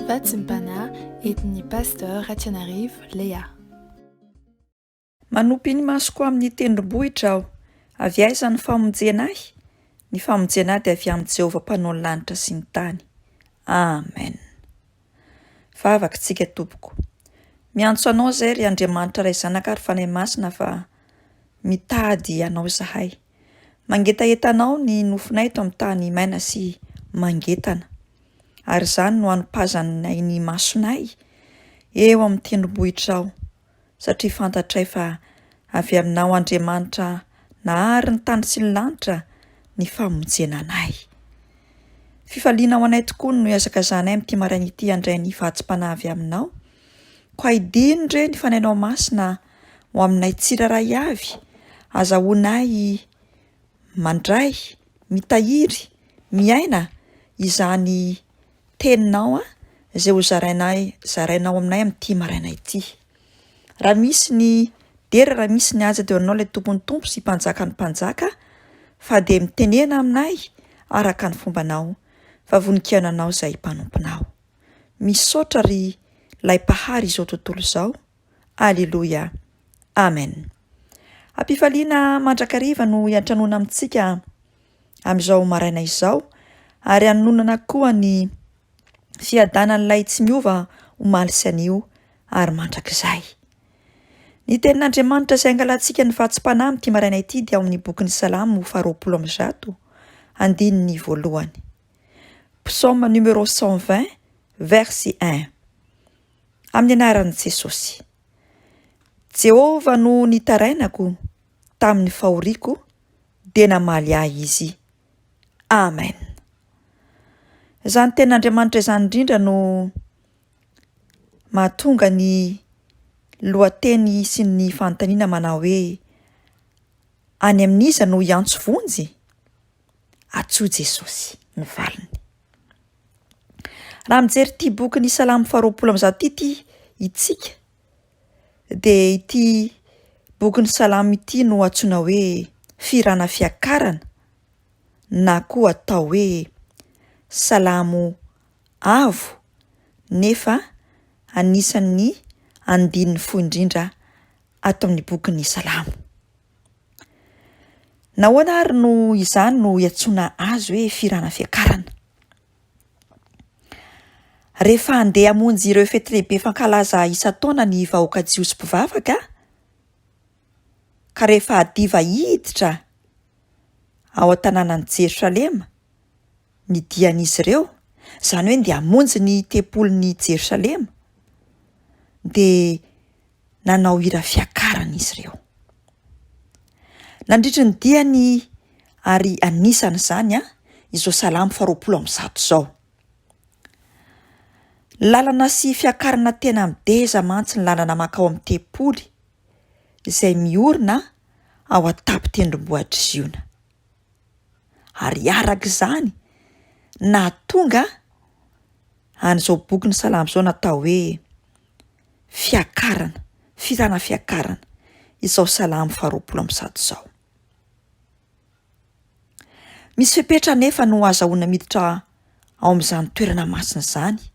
Vatsim-panahy entin'ny Pasteur Ratianarivo Léa. Manopy ny masoko amin'ny tendrombohitra aho. Avy aiza ny famonjena ahy? Ny famonjena ahy dia avy amin'i Jehovah Mpanao ny lanitra sy ny tany. Amen. Vavaka tsika tompoko. Miantso anao izay ry Andriamanitra Ray Zanaka ary Fanahy Masina fa mitady anao izahay. Mangetaheta anao ny nofonay eto amin'ny tany maina sy mangetana. Ary izany no anopazanay ny masonay eo amin'ny tendrombohitrao, satria fantatray fa avy aminao Andriamanitra nahary ny tany sy ny lanitra ny famonjena anay. Fifaliana ho anay tokoa no ihazakazanay amin'ity maraina ity handray ny vatsim-panahy avy aminao. Koa idino re ny Fanahinao Masina ho aminay tsirairay avy, azahoanay mandray, mitahiry, miaina izany teninao izay ho zarainay, zarainao aminay amin'ity maraina ity. Raha misy ny dera, raha misy ny haja dia ho anao ilay Tompon'ny tompo sy Mpanjakan'ny mpanjaka fa dia mitenena aminay araka ny fombanao fa vonon-kihaino anao izay mpanomponao. Misaotra ry lay Mpahary izao tontolo izao. Aleloia. Amen. Ampifaliana mandrakariva no hiantranoana amintsika amin'izao maraina izao ary hanononana koa ny fiadanan'ilay tsy miova omaly sy anio ary mandrakizay. Ny tenin'Andriamanitra izay angalantsika ny fahatsim-panahy amin'ity maraina ity dia ao amin'ny bokin'ny Salamo faharoapolo amby zato, andininy voalohany. Psaume numéro 120, verset 1. Amin'ny anaran'i Jesosy. Jehovah no nitarainako tamin'ny fahoriako, dia namaly ahy Izy. Amen. Izany tenin'Andriamanitra izany indrindra no mahatonga ny lohateny sy ny fanontaniana manao hoe, Any amin'iza no hiantso vonjy? Antsoy Jesosy ny valiny. Raha mijery ity bokin'ny Salamo faharoapolo amby zato ity itsika dia ity bokin'ny Salamo ity no antsoina hoe fihirana fiakarana na koa atao hoe Salamo avo nefa anisan'ny andininy fohy indrindra ato amin'ny bokin'ny Salamo. Nahoana ary no izany no iantsoana azy hoe fihirana fiakarana? Rehefa handeha hamonjy ireo fety lehibe fankalaza isan-taona ny vahoaka jiosy mpivavaka, ka rehefa hadiva hiditra ao an-tanànan'i Jerosalema ny dian'izy ireo, izany hoe ndeha hamonjy ny tempolin'i Jerosalema, dia nanao hira fiakarana izy ireo. Nandritry ny diany ary anisan'izany izao Salamo faharoapolo amby zato izao. Lalana sy fiakarana tena mideza mantsy ny lalana mankao amin'ny tempoly izay miorina ao an-tampon-tendrombohitr'i Ziona. Ary araka izany, nahatonga an'izao bokin'ny Salamo izao natao hoe fiakarana, fihirana fiakarana, izao Salamo faharoapolo amby zato izao. Misy fepetra anefa no azahoana miditra ao amin'izany toerana masina izany,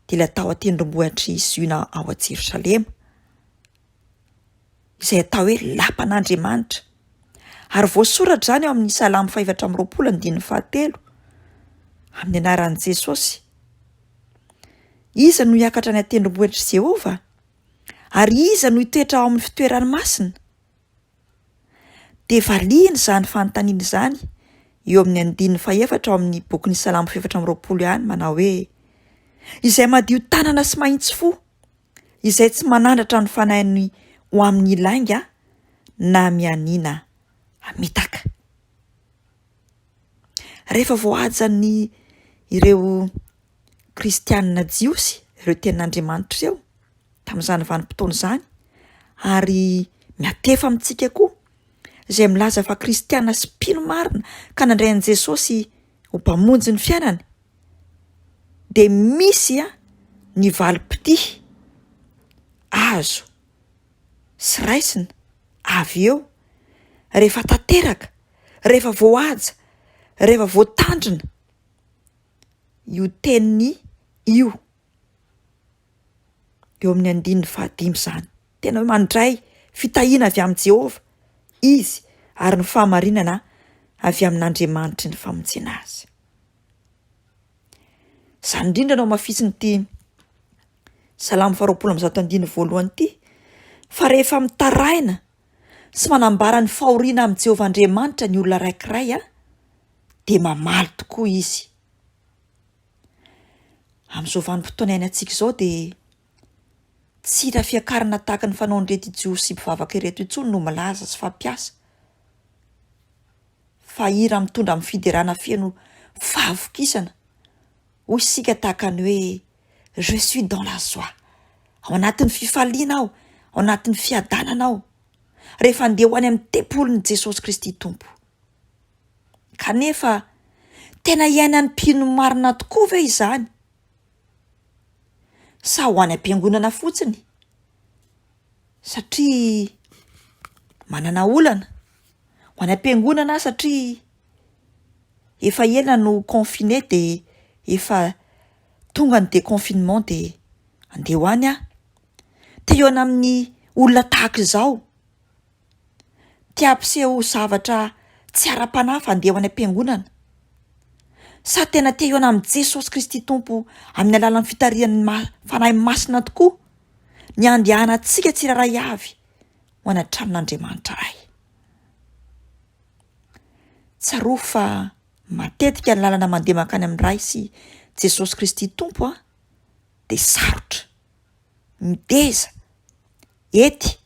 dia ilay tao an-tendrombohitr'i Ziona ao Jerosalema, izay atao hoe lapan'Andriamanitra. Ary voasoratra izany ao amin'ny Salamo fahefatra amby roapolo andininy fahatelo, amin'ny anaran'i Jesosy. Iza no hiakatra any an-tendrombohitr'i Jehovah? Ary iza no hitoetra ao amin'ny fitoerany masina? Dia valiany izany fanontaniana izany eo amin'ny andininy fahefatra ao amin'ny bokin'ny Salamo fahefatra amby roapolo ihany manao hoe, Izay madio tanana sy mahitsy fo, izay tsy manandratra ny fanahiny ho amin'ny lainga na mianiana hamitaka. Rehefa voahajan'ny ireo kristianina jiosy ireo tenin'Andriamanitra ireo tamin'izany vanim-potoana izany ary miantefa amintsika koa izay milaza fa kristiana sy mpino marina ka nandray an'i Jesosy ho mpamonjy ny fiainany dia misy ny valim-pitia azo sy raisina avy eo rehefa tanteraka, rehefa voahaja, rehefa voatandrina io teniny io. Eo amin'ny andininy fahadimy izany. Tena hoe mandray fitahiana avy amin'i Jehovah izy ary ny fahamarinana avy amin'Andriamanitry ny famonjena azy. Izany indrindra no hamafisin'ity Salamo faharoapolo ambizato andininy voalohany ity, fa rehefa mitaraina sy manambara ny fahoriana amin'i Jehovah Andriamanitra ny olona raikiray, dia mamaly tokoa izy. Amin'izao vanim-potoana iainantsika izao dia tsy hira fiakarana tahaka ny fanaon'ireto Jiosy mpivavaka ireto intsony no milaza sy fampiasa fa hira mitondra amin'ny fiderana feno fahavokisana, hoy isika tahaka ny hoe je suis dans la joie, ao anatin'ny fifaliana aho, ao anatin'ny fiadanana aho, rehefa handeha ho any amin'ny tempolin'i Jesosy Kristy Tompo. Kanefa, tena iainan'ny mpino marina tokoa ve izany? Sa ho any am-piangonana fotsiny? Satria manana olana? Ho any am-piangonana aho satria efa ela no confiné dia efa tonga ny déconfinement dia andeha ho any aho. Te hihaona amin'ny olona tahaka izao. Te hampiseho zavatra tsy ara-panahy fa andeha ho any am-piangonana? Sa tena te hihaona amin'i Jesosy Kristy Tompo amin'ny alalan'ny fitarihan'ny Fanahy Masina tokoa ny handehanantsika tsirairay avy ho any an-tranon'Andriamanitra Ray? Tsarovy fa matetika ny lalana mandeha mankany amin'ny Ray sy Jesosy Kristy Tompo dia sarotra, mideza, ety.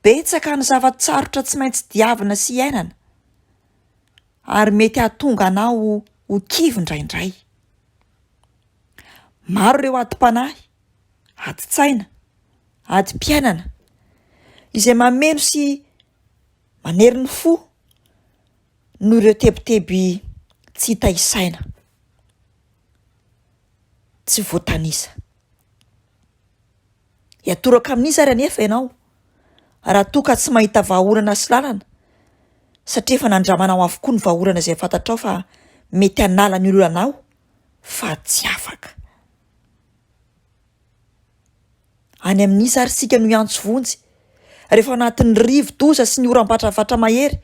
Betsaka ny zava-tsarotra tsy maintsy diavina sy iainana, ary mety hahatonga anao ho kivy indraindray. Maro ireo adim-panahy, adin-tsaina, adim-piainana, izay mameno sy manery ny fo noho ireo tebiteby tsy hita isaina, tsy voatanisa. Hiatoraka amin'iza ary anefa ianao raha toa ka tsy mahita vahaolana sy lalana satria efa nandramanao avokoa ny vahaolana izay fantatrao fa mety hanala ny olanao fa tsy afaka. Any amin'iza ary isika no hiantso vonjy rehefa ao anatin'ny rivo-doza sy ny oram-batravatra mahery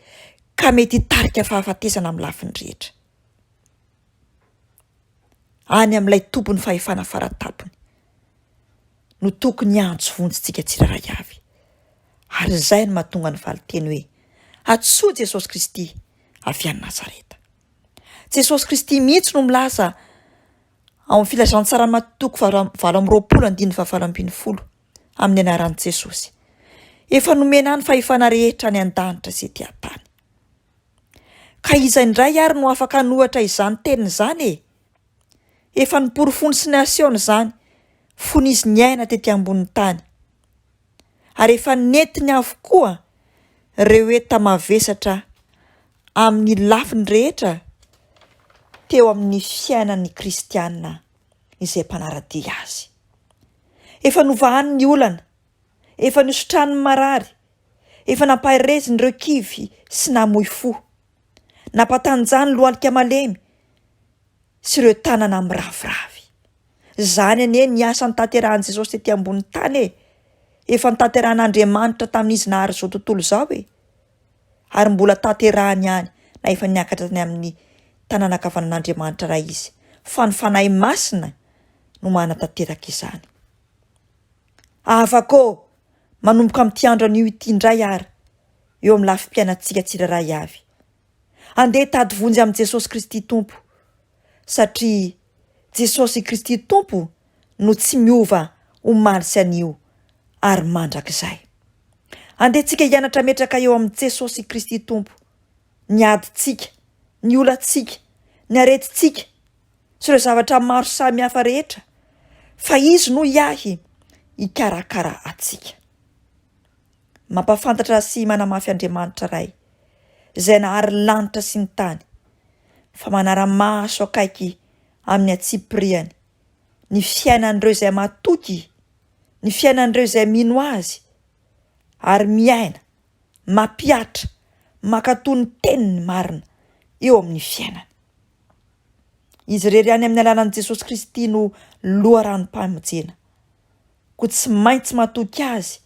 ka mety hitarika fahafatesana amin'ny lafiny rehetra? Any amin'ilay tompon'ny fahefana fara-tampony no tokony hiantso vonjy tsika tsirairay avy. Ary izay no mahatonga ny valinteny hoe, Atsoa Jesosy Kristy avy any Nazareta. Jesosy Kristy mihitsy no milaza ao amin'ny filazantsaran'i Matio toko faha 28 andininy faha 18 amin'ny anaran'i Jesosy. Efa nomena ahy ny fahefana rehetra any an-danitra sy ety an-tany. Ka iza indray ary no afaka hanohatra izany teniny izany e? Efa noporofoiny sy nasehony izany fony izy niaina tety ambonin'ny tany. Ary efa nentiny avokoa ireo enta-mavesatra amin'ny lafiny rehetra teo amin'ny fiainan'ny kristiana izay mpanara-dia azy. Efa novahany ny olana, efa nositrany ny marary, Efa nampahereziny ireo kivy sy namoy fo. Nampatanjahany lohalika malemy sy ireo tanana miraviravy. Izany anie ny asa notanterahin'i Jesosy tety ambonin'ny tany e! Efa notanterahin'Andriamanitra tamin'izy nahary izao tontolo izao e! Ary mbola tanterahiny ihany na efa niakatra tany amin'ny tanana ankavanan'Andriamanitra Ray izy. Fa ny Fanahy Masina no manatanteraka izany. Afaka ô! Manomboka amin'ity andro anio ity indray ary, eo amin'ny lafim-piainantsika tsirairay avy. Andeha hitady vonjy amin'i Jesosy Kristy Tompo, satria Jesosy Kristy Tompo no tsy miova omaly sy anio ary mandrakizay. Andeha tsika hianatra hametraka eo amin'i Jesosy Kristy Tompo ny adintsika, ny olantsika, ny aretintsika, sy ireo zavatra maro samihafa rehetra fa Izy no hiahy hikarakara antsika. Mampahafantatra sy manamafy Andriamanitra Ray izay nahary ny lanitra sy ny tany fa manara-maso akaiky amin'ny antsipiriany ny fiainan'ireo izay matoky, ny fiainan'ireo izay mino Azy ary miaina, mampihatra, mankatò ny teniny marina eo amin'ny fiainany. Izy irery ihany amin'ny alalan'i Jesosy Kristy no loharanom-pamonjena. Koa tsy maintsy matoky Azy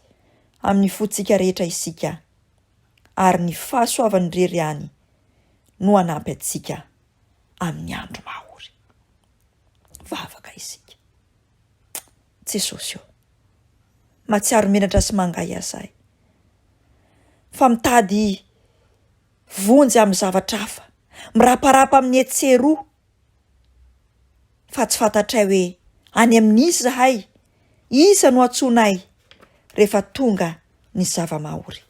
amin'ny fontsika rehetra isika, ary ny fahasoavany irery ihany no hanampy antsika amin'ny andro mahory. Vavaka isika. Jesosy ô, mahatsiaro menatra sy mangahiahy zahay fa mitady vonjy amin'ny zavatra hafa, miraparapa amin'ny etsy sy eroa fa tsy fantatray hoe any amin'iza izahay, iza no antsoinay rehefa tonga ny zava-mahory.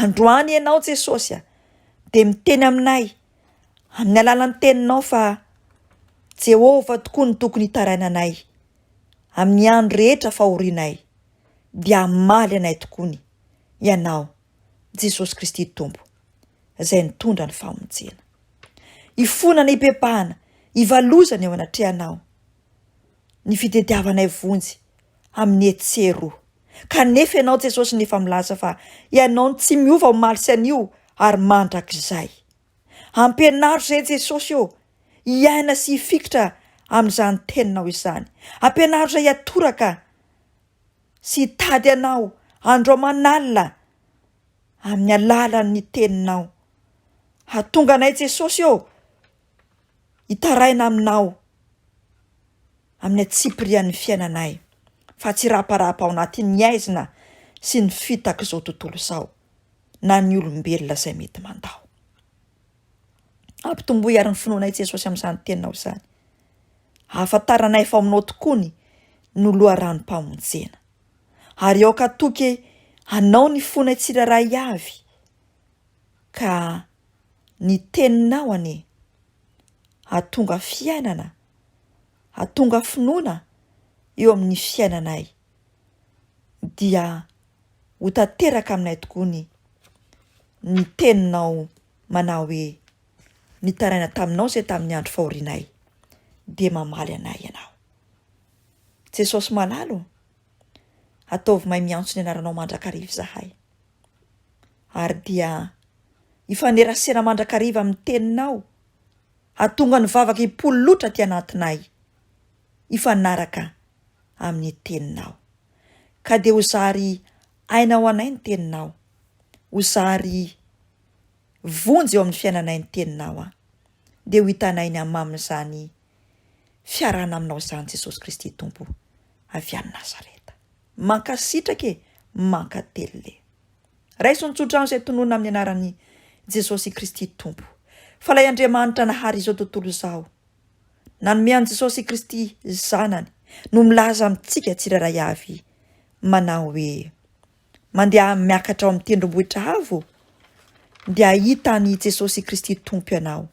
Androany Ianao Jesosy a, dia miteny aminay amin'ny alalan'ny teninao fa Jehovah tokoa no tokony hitarainanay amin'ny andro rehetra fahorianay, dia hamaly anay tokoa ny Ianao Jesosy Kristy Tompo izay nitondra ny famonjena. Ifonana hibebahana, hivalozana eo anatrehanao ny fitediavanay vonjy amin'ny etsy sy eroa. Kanefa Ianao Jesosy nefa milaza fa Ianao no tsy miova omaly sy anio ary mandrakizay. Ampianaro izay Jesosy ô, hiaina sy hifikitra amin'izany teninao izany. Ampianaro izay hiatoraka sy hitady Anao andro aman'alina amin'ny alalan'ny teninao. Hahatonga anay Jesosy ô, hitaraina aminao amin'ny antsipirian'ny fiainanay fa tsy hiraparapa ao anatin'ny haizina sy ny fitak'izao tontolo izao na ny olombelona izay mety mandao. Ampitomboy ary ny finoanay Jesosy amin'izany teninao izany. Ahafantaranay fa ao aminao tokoa ny no loharanom-pamonjena. Ary aoka hatoky anao ny fonay tsirairay avy ka ny teninao anie hahatonga fiainana, hahatonga finoana eo amin'ny fiainanay dia ho tanteraka aminay tokoa ny ny teninao manao hoe nitaraina taminao izay tamin'ny andro fahorianay dia mamaly anay ianao. Jesosy malala ô, ataovy mahay miantso ny anaranao mandrakariva izahay ary dia hifanerasera mandrakariva amin'ny teninao hahatonga ny vavaka hipololotra aty anatinay hifanaraka amin'ny teninao. Ka dia ho zary aina ho anay ny teninao, ho zary vonjy eo amin'ny fiainanay ny teninao an, dia ho hitanay ny hamamin'izany fiarahana aminao izany Jesosy Kristy Tompo avy any Nazareta. Mankasitraka e, mankatelina e. Raiso ny tsodrano izay tononina amin'ny anaran'i Jesosy Kristy Tompo. Fa ilay Andriamanitra nahary izao tontolo izao, nanome an'i Jesosy Kristy Zanany, no milaza amintsika tsirairay avy manao hoe, Mandeha miakatra ao amin'ny tendrombohitra avo, dia hahita an'i Jesosy Kristy Tompo ianao.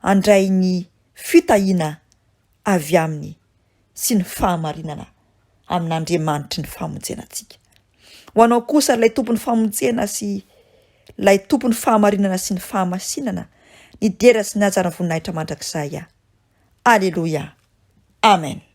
Handray ny fitahiana avy aminy sy ny fahamarinana amin'Andriamanitry ny famonjena antsika. Ho anao kosa ilay Tompon'ny famonjena sy ilay Tompon'ny fahamarinana sy ny fahamasinana, ny dera sy ny haja ary ny voninahitra mandrakizay. Aleloia. Amen.